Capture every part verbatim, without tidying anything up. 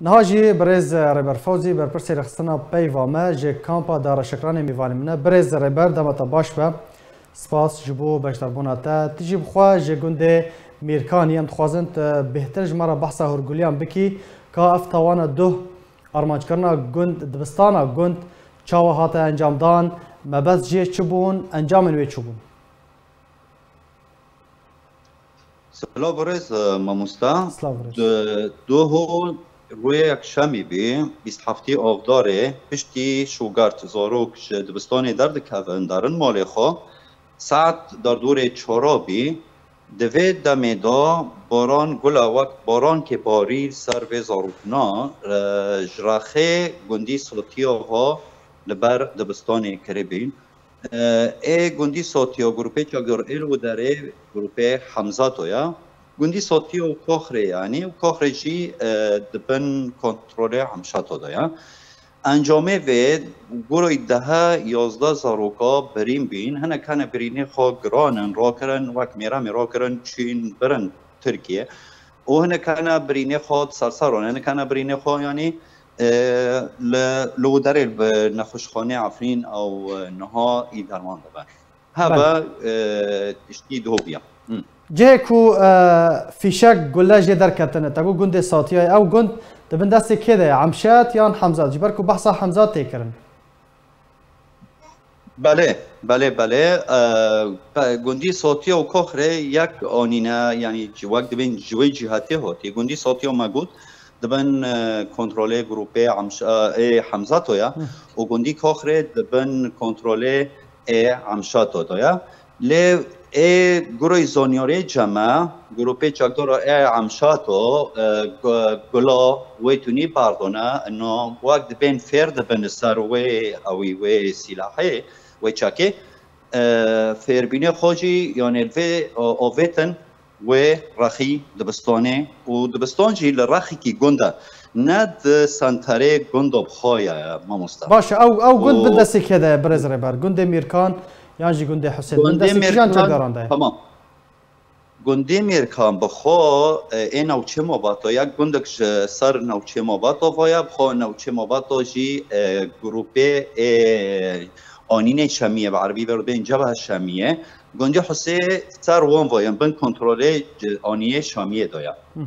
Niha jî birêz Rêber Fewzî, berpirsê rêxistina peyva me ji kampa Dara Şikranê mêvanê min e. Birêz Rêber, dema te baş be. Spas ji bo beşdarbûna te. Tu jî bi xwe ji gundê Mîrkanî, em dixwazin tu bêhtir ji me re behsa hûrguliyan bikî, ka ev tawana duh armanckirina gund, dibistana gund çawa hate encamdan, mebest jê çi bûn, encamên wê çi bûn? Silav û rêz, e, mamosta. Silav û rêz. Di doho rûyê yekşemî bî, bîst heftê Avdarê, piştî şûgert zarok ji dibistanê derdikevin derin malê xwe, saet derdorê çara bî. Di vê demê de baran gula wek barankê barî li ser vê zarokna, e, ji rexê gundî Sotiya ha li ber dibistanê kiribîn. E, ê gundî Sotiya grûpê Çagor ê li derê grûpê Hemzato ya. Gundî Sotiya û Koxrê yanî û Koxrê jî, e, di bin kontrolê Hemşato de ya. Encamê vê gurê dehe yazdeh zaroka birîn bîn. Hinek hene birînê xwe giran in, rakirin, wek mêremê rakirin, çûn birin Tirkiye. Û hinek hene birînê xwe di serseran, hinek hene birînê xwe yanî, e, li, li derê bi nexweşxanê Efrîn ew, e, niha î derman dibe. Hebe, Belê. e, tiştî doh bûya. Hı. Cihê ku, e, fîşek gule jê derketine, te got gundê Satiyayê, ew gund di bin destê kê de ye? Emşet yan Hemzat? Ji ber ku behsa Hemzat tê kirin. Belê, belê, belê. E, pe-, gundî Sotiya û Koxrê yek anîne, yanî ji wek dibên ji wê cîhatê hatî. Gundî Sotiya me got, dibin, e, kontrolê grûpê Emş-, e, ê Hemzato ya Hı. û gundî Koxrê dibin kontrolê ê Emşato de ya. Lê ê gurê zanyarê ceme, grûpê çekdara ê Emşato, e, gu-, gula wê tunî berdane, ina wek dibên fêr dibin li ser wê ewî wê sîlahê, wê çekê. E, fêrbînê xwe jî, yanê li vê, e, avêtin wê rexî dibistanê û dibistan jî li rexîkî gund e. Ne di senterê gunda bi xwe ye, mamosta. Baş e, ew, ew gund Û bin destê kê de ye, birêz Rêber? Gundê Mîrkan yan jî gundê Husên? Bin Gundê destê kîjan Mîrkan, cengdaran de ye? Tamam. Gundê Mîrkan bi xwe, e, ê navçê Mabata, yek gundek ji ser navçê Mabata ve ye, bi xwe navçê Mabata jî, e, grûpê ê anînê Şemiyê, bi erebî ve dibên Cebhe Şemiyê. Gundê Husê ser wan ve ye, bin kontrolê, e, anîyê Şamiyê de ye. Hı.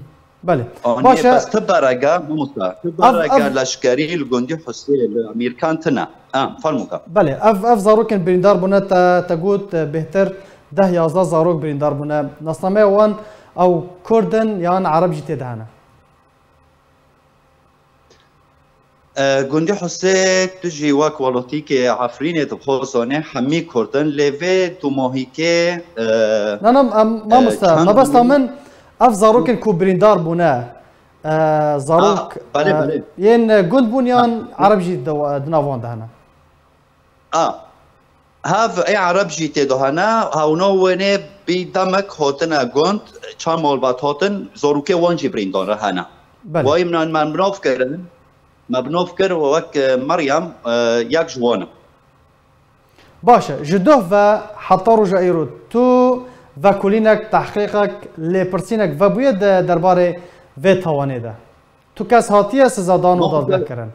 Belê. Anî Baş e. bes ti berege, mamosta, ti Ev, berege ev leşkerî li gundî Husê, li Mîrkan tine. Ha, fermo ke. Belê, ev, ev zarokên birîndar bûne, te, te got, e, bêhtir deh yazdeh zarok birîndar bûne. Nasnameya wan ew Kurd in yan Ereb jî tê de hene? E, gundî Husê, tu jî wek welatîkê Efrînê dixwe zanê, hemî Kurd in, lê vê dumahîkê, e, Na, na, em, e, mamosta, çend mebesta min ev zarokên ku birîndar bûne, e, zarok, Ah, belê, e, belê. yên gund bûn yan Ha. Ereb jî di, di nav wan de hene? A, hev ê Ereb jî tê de hene, hewna wenê bî demek hatine gund, çend malbat hatin, zarokê wan jî birîndar hene. Belê. Wayî min, me bi nav kirin, me bi nav kir wek, e, Meryem, e, yek ji wan im. Baş e, ji doh ve heta roja îro tu vekolînek, tehqîqek, lêpirsînek vebûye di derbarê vê tawanê de? Tu kes hatiye sizadan û Mexsûs e. dadgehkirin?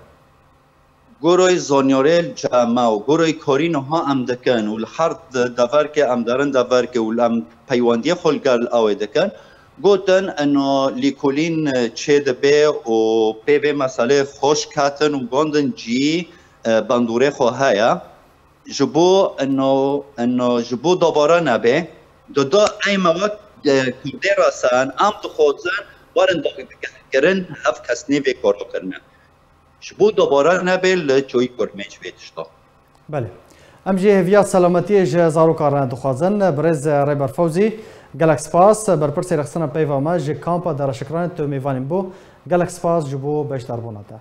Gurê zanyarê li cem me û gurê karî niha em dikin û li her de-, deverkê em derin deverkê û em peywendiyê xwe li gel ew ê dikin, gotin ino lêkolîn çê dibe û pê vê meselê xweş ketin û gondin cî, e, bandorê xwe heye. Ji bo ino, ino ji bo dobare nebe, di da ey me wek, e, Kurdê re sen, em dixwazin werin dagirkirin, ev kes nê vê karo kirine. Ji bo dobare nebe li çoyî Kurd me ji vê tişta. Belê. Em jî hêviya selametiyê ji zarokan re dixwazin. Birêz Rêber Fewzî, gelek spas. Berpirsê rêxistina peyva me ji kampa Dara Şikranê tu mêvanî bû. Gelek spas ji bo beşdarbûna te.